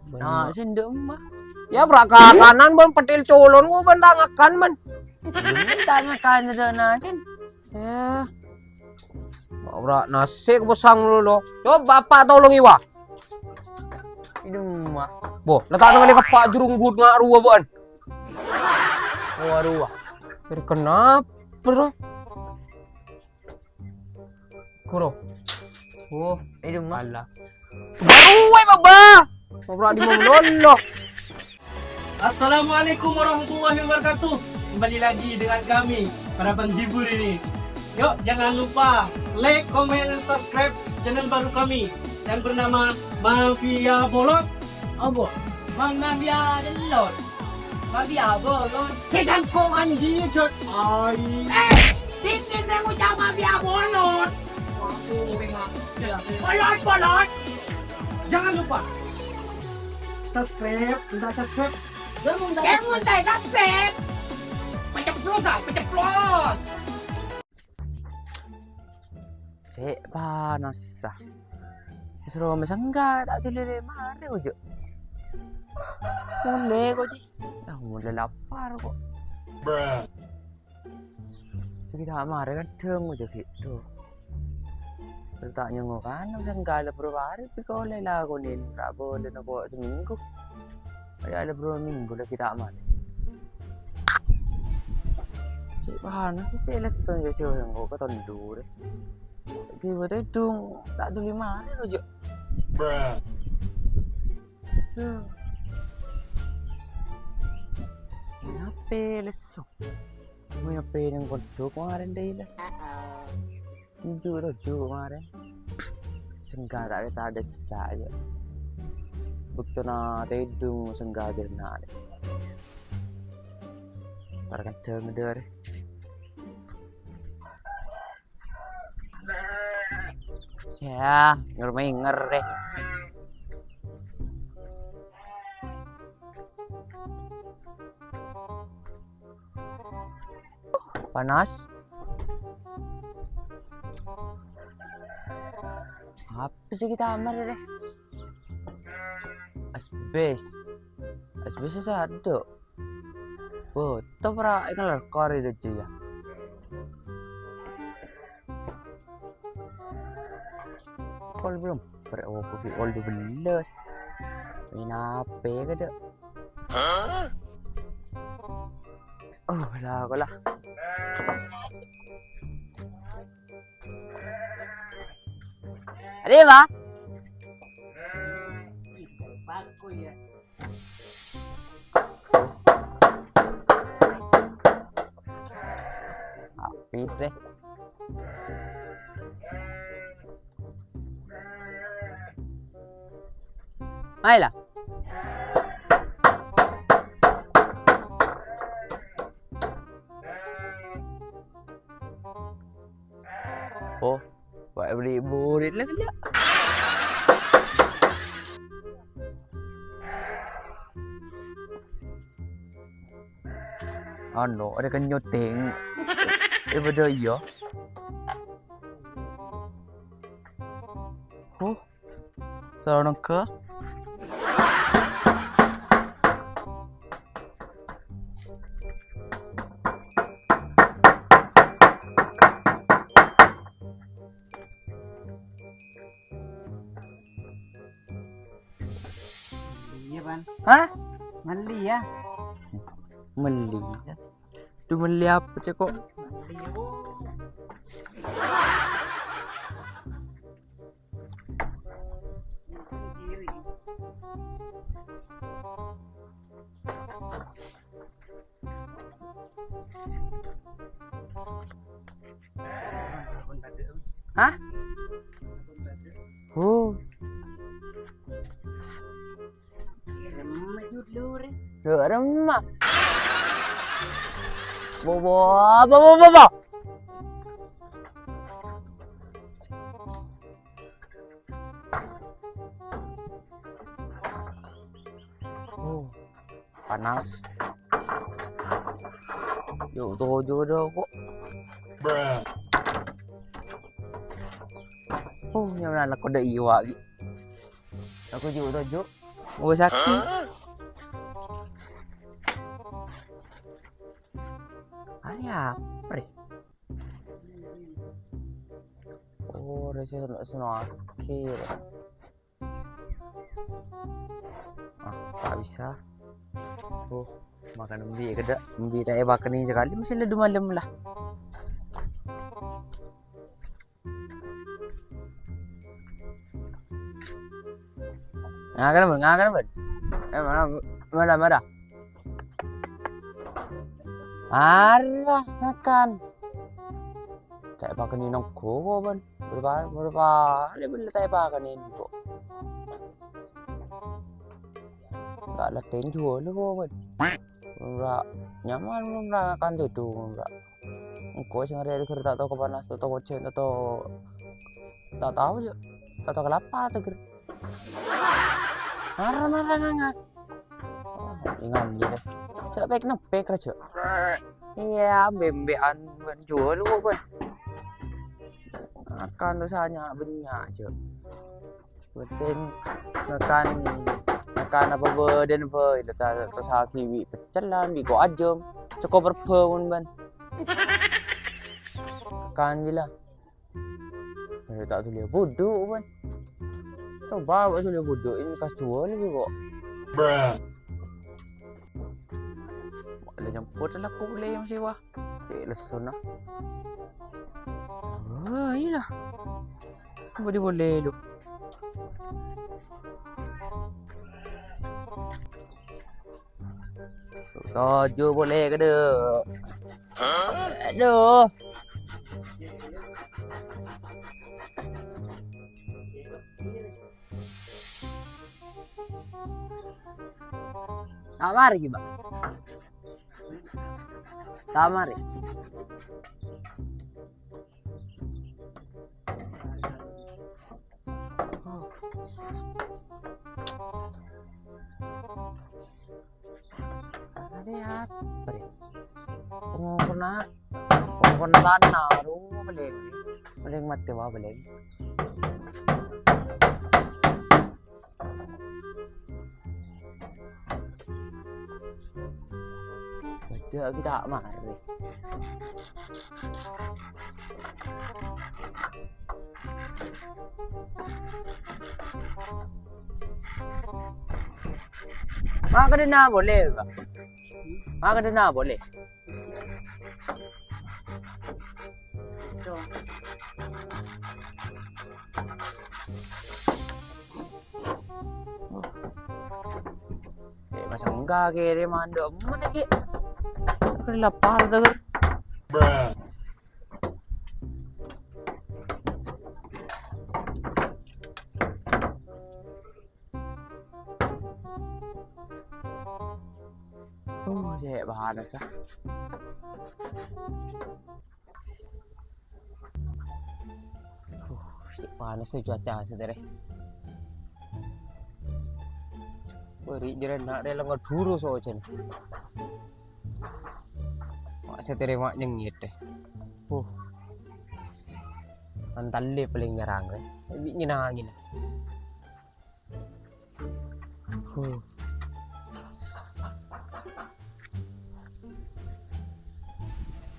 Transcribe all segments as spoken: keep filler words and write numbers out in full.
Nah, sèn dâ' emma. Yâ, bârâ' kakanan bân pèthèl colon, ghu bân ta' ngakan, bân. Bân ta' ngakan dâ' na, sèn. Yâ. Bârâ' nasè' kobâsang lolo. Coba, Bapa' tolong, Iwa. È dâ' emma. Bo, la ta' ngalè keppa' jurunggut nga' rowa, bân. Rowa, rowa. Kenapa, bro? Kuro. Oh, è dâ' emma. Alah. Bârâ' wè, Baba. Ngobrol di mobil lolo. Assalamualaikum warahmatullahi wabarakatuh. Kembali lagi dengan kami, para penghibur ini. Yuk, jangan lupa like, comment, and subscribe channel baru kami yang bernama Mafia Bolot. Apa? Mang mafia telor. Mafia bolot. Sè jangkongan ghi, Jot. Ai. Eh, dingin deh ngucap mafia bolot. Bolot, bolot. Jangan lupa subscribe, minta subscribe. Jangan minta subscribe. Peceplos, ah, peceplos. Cè' panassa. Soro masengga ta' duli marè, ojo. Molè ko', Ji. Ah, molè lapar ko'. Sè ghi' ta' marè kadhâng, ojo gitu. Terus ta' nyongngo kan, masengga la buru marè, piko olle lakonin, ra bolana ko' seminggu. Kaya' la buru minggu lagi ta' marè. Cè' panassa, cè' lesso, cè' sè engko' ka tondu' rè. Ghi' bâdâ tèdung, ta' duli marè, ojo. Duh. Kenapa lesso? Mau nyampè neng kodok kemarin deh, lah. Ju, ju kemarin. Sengga ta' ta' dessa aja. Bâktona tèdung sengga jârna. Para kadhâng dâri. Yâ, ngèr-mèngèr deh. Panas. Apa sè ghi' ta' marè deh? Asbes. Asbes sè sadu. Oh, to pra engal kori deh, ya. Kol belum? Pre-, oh, pukul kol dua belas. Main apa ya, kada? Oh, lah, kok lah. Ada ya, Pak? Api deh. Ayolah. Oh, wa' beli burit lagi ya. Ano, ada kan nyuting. Eh, beda iya. Huh. Salah nengke. Iya, Pan. Hah? Meli ya? Meli ya? Duh, meli apa, Ceko? Meli, oh. Hah? Oh. Remma judul, Re. Duh, remma. Bo, bo, bo, bo, bo, bo. Oh, panas. Yuk, tojo dong, kok. Oh, nyamana kode iwa lagi. Aku juga tojo. Ngobassaghi. Arèya apa rè? Oh, rè sè seno'aghi. Ah, ta' bisa. Oh, makan embi' kadâ', embi' ta' èpakanè sakalè, masih la du malem la. Ngakan, Bân, ngakan, Bân. Eh, mara, mara, mara. Mara, ngakan. Ta' èpakanè nongko, Bân. Berapa, berapa kali beli ta' èpakanè nongko. Enggak ada tinju lu, Bân. Ora nyaman, ora ngakan tèdung, ora. Engko' sè ngarè' teger ta' tao kapanas, ta' tao kocèn, ta' tao, ta' tao, yâ. Ta' tao kalapa teger. Mara-mara nganga. Oh, ingan jâ deh. Jâ' pèk-nepèk, Raja. Iyâ, bembe'an bân juwâl kok, bân. Ngakan tuh sanya bânnya', jâ'. Penting ngakan, ngakan apa bâdân, bhâi. Lo ta-, ta' sakiwi pecel la, bi' ko ajâm. Cokop rebbhâ mon, bân. Ngakan jâ la. Eh, ta' duliyâ budhu', bân. Coba, bân, duliyâ budhu', ini kas juwâl, bi' ko. Bruh. Wah, la nyampot la ko le yang sewa. Eh, lessona. Wah, iyâ la. Budi boleh lu. Toju' boleh kadâ'. Aduh. Ta' marè, Bâ'. Ta' marè. Arèya apa rè? Pengongkonna, pengongkonna tana, aduh, palèng. Palèng matè, wah, palèng. Bâdâ kita marè. Makan dina boleh, Pak? Makan dina boleh? Bisa. Eh, masa enggak kiri mandok mana ki? Kena lapar tuh. Bruh. Oh, cek panas ah. Uh, cek panas sih cuaca sebenarnya. Beri jiran nak rela ngeduru sojen. Mak setere mak nyengit deh. Uh. Mantan le paling nyerang deh. Bi nyenangin. Huh.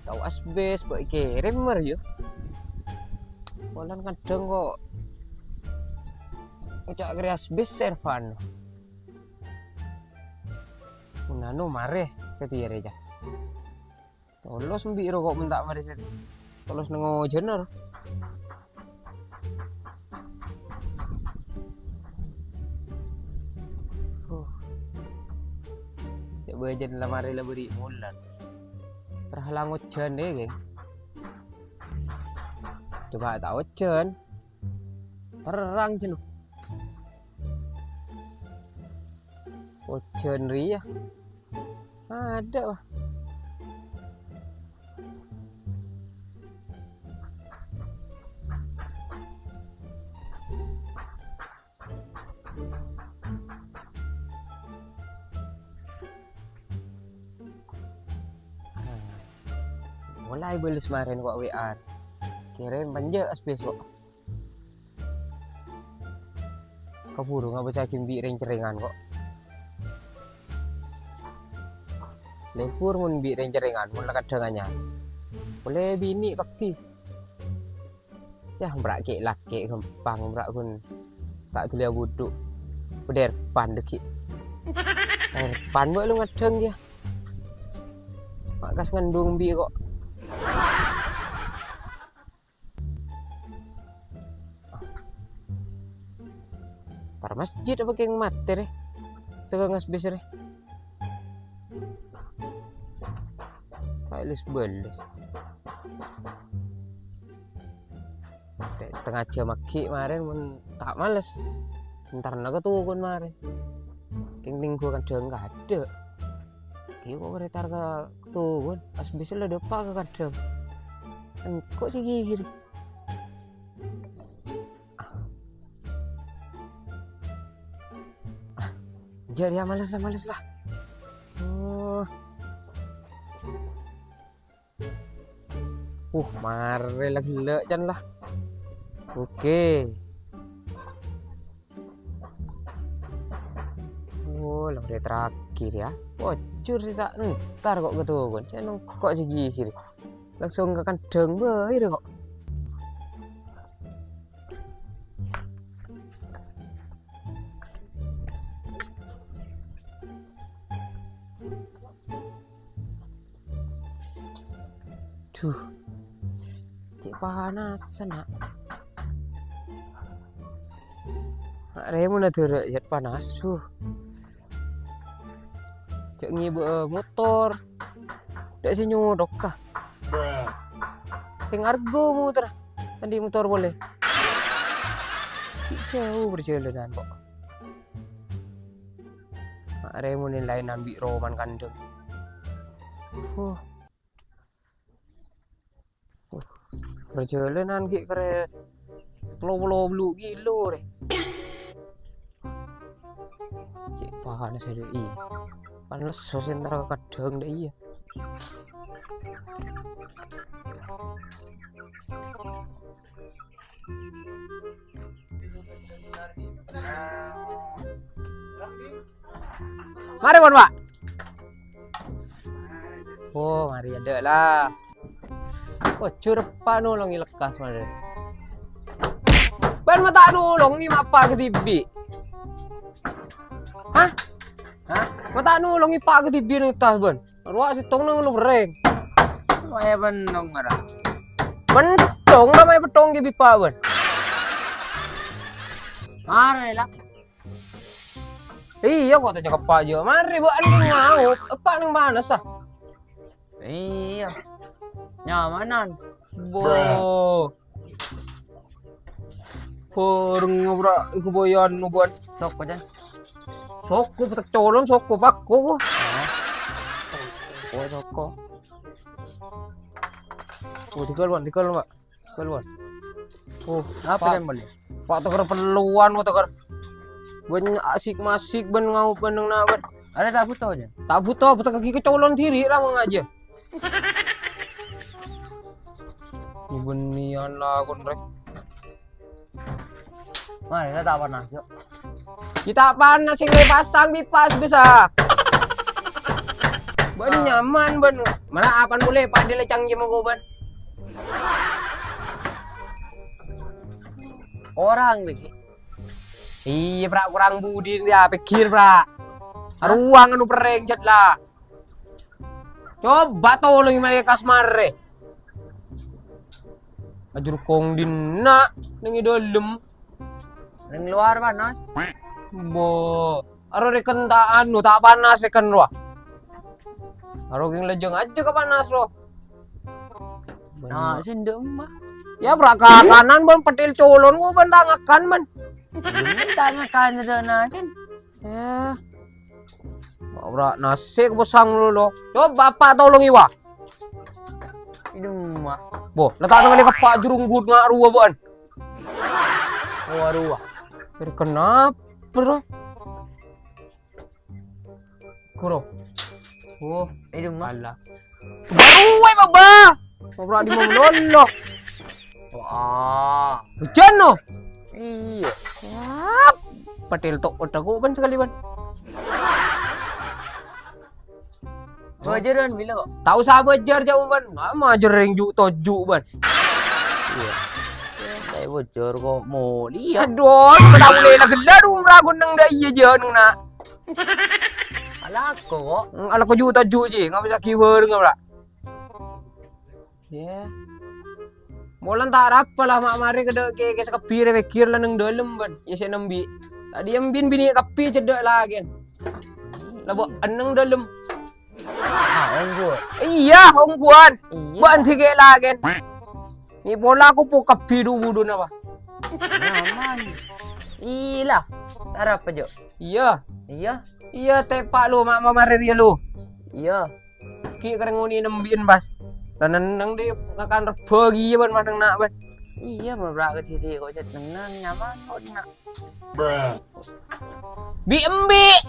Tao asbes, kok kirim mer yo. Polan kadang kok ucak kere asbes servan. Nanu mare setiare ja. Tolos mbi' ro kok menta' marè sè tolos neng ojhân ro. Huh. Cè' bâjâna la marè la bâri' molan. Terhalang ojhân deh, geng. Coba ta' ojhân. Terrang jâ' lo. Ojhân rèya. Ada, wah. Mulai bâles marèn kok W A. Kirim panja asbes kok. Kabhuru ngabâssaghi bi' rèng-cerrèngan kok. Lebur mon bi' rèng-cerrèngan, mon la kadhâng anyar. Polè binè' kabbhi. Yâ, bârâ' kè'-lakè' ghâmpang, bârâ' ghun ta' dhuli abudhu. Bâdâ Erpan dâgghi'. Erpan bâ' lu ngadhâng, yâ. Ma' kas ngandung bi' ko'. Tar masjid apa kèng matè rè? Tèka ngasbis rè. Ta' les-bales. Tè' satengnga jhâm aghi' marèn mon ta' males. Entarna ka togon marèn. Kèng nèngghu kadhâng kadâ'. Ghi' ko' rètar ka togon, asbis la dâpa' ka kadhâng. Engko' sè ghighiri. Ah. Ah. Jâ' rèya males la, males la. Oh. Uh, marè la ghellâ' can la. Oke. Oh, la marè terakhir yâ. Ojur sè ta' entar ko' ka togon. Jâ' nèngghu ko' sè ghighiri. Langsung ka kadhâng bhâi rè ko'. Duh. Cè' panasan, Na'. Na' rèmona dârâ' jât panas, duh. Jâ' ngibâ'â motor. Dâ' sè nyodok ka. Sèng argo motor. Andi' motor polè. Ghi' jhâu parjhâlânan ko'. Arè mon laènan bi' roman kandhâng. Huh. Huh. Parjhâlânan ghi' karè tello polo bâllu' kilo rè. Cè' panas dâ' iyâ. Kan lesso sè entar ka kadhâng dâ' iyâ. Marè, pon, Pa'. Oh, marè, adâ' la. Oh, jur Pa' nolongè lekkas, marè. Bân ma' ta' nolongè, ma' Pa' kadhibi'. Hah? Hah? Ma' ta' nolongè Pa' kadhibi' neng attas, bân. Rowa sèttong nang lu perrèng. Wah, bentong, ra. Bentong, namanya bentong ghi' bi' Pa', bân. Marè, la. Iyâ, ko' ta' cakep, Pa', jâ. Marè, bâ'ân ngaup. Eppa' neng panas, ah. Iyâ. Nyamanan. Bo. Horeng ngabrak iku boyan nubuan. Soko, Jan? Soko, petek colon, soko, pakko, ko. Oh, soko. Oh, tiga luan, tiga luan, Pak. Tiga luan. Oh, apa Pak? Yang beli? Pak, teker perluan, Pak, teker. Banyak asik-masik, ban ngau, ban neng, na, ban. Ada tak butuh aja? Tak butuh, butuh kaki kecolon diri, lah, mau ngaji. Benian lah, kon, rek. Mana, ta' panas, Cok. Kita panas, sing pasang pipa bisa. Ban nyaman, ban. Mana apan boleh, Pak, dilecang jema ko, ban. Orang, nih. Iya, Pra, kurang budi, ya, pikir, Pra. Hah? Ruang anu pereng, jat lah. Coba tolong malaikat mare. Ajur kong dinna neng dalem. Neng luar panas. Bo, aro reken ta' anu, ta' panas reken roa. Aro geng lejeng aja ka panas roa. Nah, sendem mah. Ya, bra kakanan ban petil colon gua ban tangakan ban. Tangakan rena sen. Ya. Ora nasi kepesang dulu. Coba Bapak tolong iwa. Ini mah. Boh, letak nang kali kepak jerunggut ngak rua, Bon. Wah, rua. Kira kenapa, Bro? Kuro. Oh, ini mah. Alah. Baru, weh, Baba. Ora di mau lolo. Wah, hujan no. Iya. Yap. Patil tok otakku ban sekali ban. Bâjârân bilâ kok? Ta' osa bâjâr, jhâ' bân. Nah, majâr rèng ju' toju', bân. Iyâ. Iyâ, ta' bâjâr kok molè, yâ. Adhu, ta' ollè la ghellâ' umra ghun neng dâ' iyâ jhâ' neng na'. Alako kok. Hmm, alako ju' toju' jiyâ, ngapa bisa ghi' bhâreng, bra? Yâ. Molan ta' arapa la ma' marè kadhâ' kè-, kè sakabbhi rè pèkkèr la neng dâlem, bân. Yâ sè nembi'. Tadâ' embi'en binè' kabbhi cedhâ' lakèn. La bâ'en neng dâlem. Ah, ongghuwân. Iyâ, ongghuwân. Iyâ. Bâ'en dhikè' lakèn. Mè' pola aku po kabbhi dhu-budhuna, Pa'. Nyaman. Iyâ la. Ta' arapa, Jo? Iyâ. Iyâ. Iyâ, teppa' lu, ma', ma' marè rèya lu. Iyâ. Ghi' karè ngonè'è nembi'en, pas. La nenneng dhi ngakan rebbhâ kèya bân ma' neng na', bân. Iyâ, ma' bra' kadhidhi kok cè' nenneng, nyaman kok neng na'. Bi' embi'.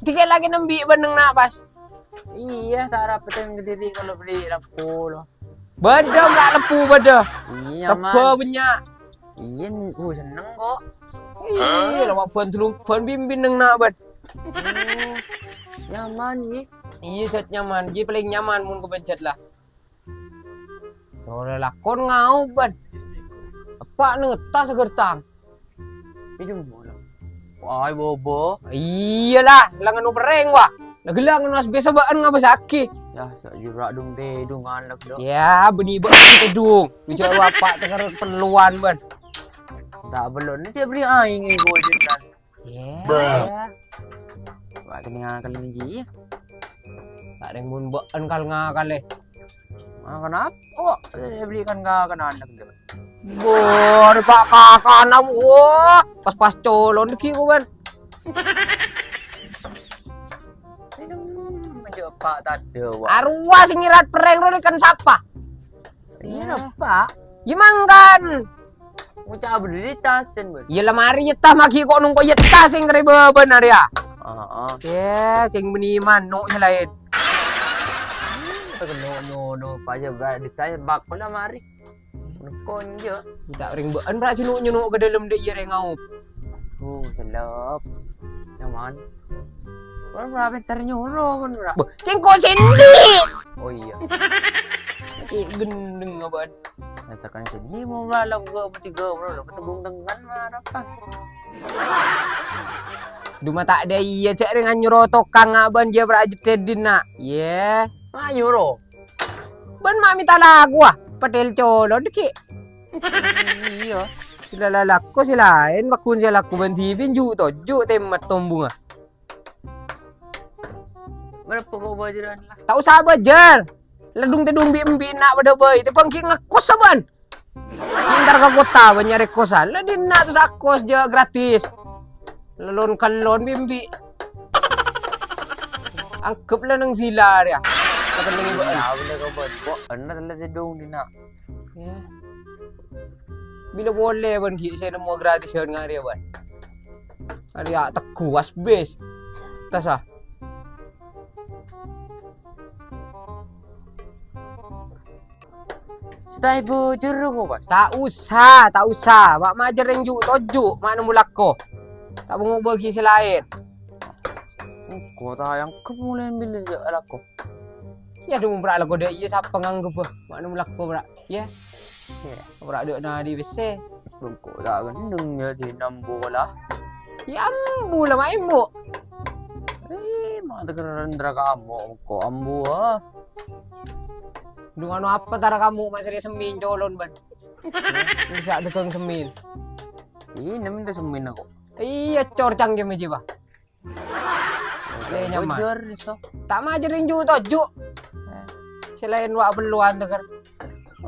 Dhikè' lakèn embi' bân neng na', pas. Iyâ, ta' arapa tèn kadhidhi kalo bâli lembu lo. Bâdâ, bra', lembu bâdâ. Iyâ, nyaman. Rebbhâ bânnya'. Iyâ, oh, senneng kok. Iyâ, la bân-, bân bi' embi' neng na', bân. Oh, nyaman, ghi. Iyâ, jhât nyaman. Ghi palèng nyaman mon ka bân jhât la. Sore lakon ngaob, bân. Eppa' neng etta sagertang. Iyâ, mola. Wah, bobo. Iyâ la, la nganu perrèng, wa. La ghellâ' nganu asbes bâ'en ngabâssaghi. Yâ, sa' jhubra' dung tèdungan la ghellâ'. Yâ, bânnè bâ'en tèdung. Bijâ wa pa' tèngèr pelluwan, bân. Ta' bellon, cè' bânnè aèng è ghojhânan. Yâ. Bruh. Wa' kènè' ngakalè jiyâ. Ta' rèng mon bâ'en kal ngakalè. Ah, kenapa kok? Eh, belikan ka anak-anak gitu. Bor, Pa', kakana, wah, pas-pas colon ghi' ku, kan. Aduh, menjawab Pak Tade, wah. Arowa sing ngirat perrèng ro kan sapa? Iyâ, Pak. Yâ mangkèn. Ngucap bâdâ di tasen, Bun. Yâ, la marè yetta maghi kok nongko yetta sing karè bâbâna rèya. Heeh. Yâ, sing bânnè mano' sè laèn. Hmm, ta' kènè' nyono, Pak, yâ, bâdâ di tasen, bak, la marè. Nongko, yâ. Ta' rèng bâ'en, Pra, sè no'-nyono' ka dâlem dâ' iyâ rèng ngaob. Oh, sellep. Nyaman. Kan, Pra, pènter nyoro, kan, Pra. Bâh, cengko' sendi. Oh, iyâ. Cè' gendeng abâ'na. Katakan sini mau malam gua bertiga, bro, lo ketemu dengan marah, Pak. Duma ta' dâ' iyâ, cè' rèng anyoro tokang abâ'na jiyâ, Pra, ajeddhedin, na'. Yâ. Ma' nyoro. Bâ'na ma' mènta lagu, ah. Padahal colon dâggi'. Iyâ. Sè la-, la-, lako sè laèn, pagghun sè lako bân dhibi' ju'-toju' temmet tombungnga. Mara pokok bâjârân la. Ta' osa bâjâr. La dung-tèdung bi'-embi' na' padâ bhâi. Tèbâng ghi' ngekos sabân. Ghi' entar ka kottha bân nyarè kosan. La dinna' terros akos jâ' gratis. La lon-kellon bi'-embi'. Angghep la neng villa rèya. La kennengnge bâ'en. Iyâ, bener kok, Bun. Kok bener la tèdung dinna'. Yâ. Bilâ polè bân ghi' sè nemmo gratisan nga' rèya, bân. Arèya tegghu asbes. Tas, ah. Sè ta' èbâjâr kok, Bun. Ta' osa, ta' osa. Ma' majâr rèng ju'-toju', ma' nemmo lako. Ta' bângo bâgi sè laèn. Engko' ta' angghep molaè bilâ jâ' lako. Yâ, dhu, Pra, lako dâ' iyâ sapa ngangghep, bâh. Ma' nemmo lako, Pra. Yâ. Yâ. Pra, dâ' nadi pèssè. Bengko ta' gendeng yâ, di nambu la. Yâ, ambu la, ma' embu. Eh, ma' tegeran dra kamu, engko' ambu, ah. Dhu, anu apa tara kamu, Mas, rè semmin colon, bân. Bisa tegang semmin. Iyâ, minta semmin aku. Iyâ, cor cangkem aja, Pak. Lè nyaman. Bujur, so. Ta' majâr rèng ju'-toju'. Sè laèn wa' pellowan teger.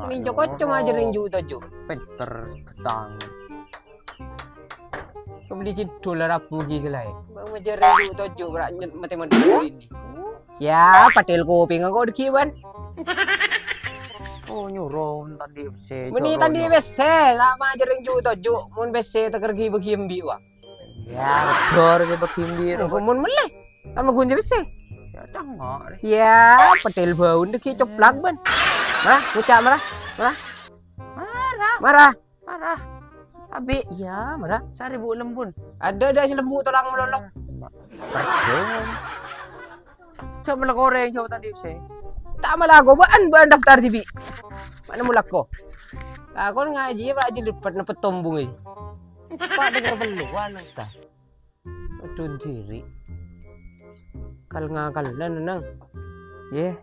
Rèng jo-koco majâr rèng ju'-toju'. Pènter ketang. Kebeli cindol rabu ghi sè laèn. Bang majâr rèng ju'-toju', bra, nyet mate-mate ini. Yâ, padahal kopi nganggo dâggi', bân. Oh, nyoro tadi pèssè. Meni tadi pèssè, ta' majâr rèng ju'-toju'. Mon pèssè teger ghi bâgi embi', wa. Yâ, bâgi embi'. Engko' mon mellè. Kan magunci pèssè. Yâ, cangok. Yâ, petel bau dâggi' coplak, bân. Mara, ngucap mara. Mara. Mara. Mara. Mara. Abi. Yâ, mara. Saribu lembun. Adâ, adâ sè lembu tolang malolo. Perdon. Sok mella korèng jhâ' tadâ' sè. Ta' mala ko bâ'ân, bâ'ân daftar dhibi'. Ma'na molako. Lakon ngajhi rajin lepet nepet tombung aja. Pak denger perluan ta. Aduh diri. Kal-ngakalna nang. Yeh.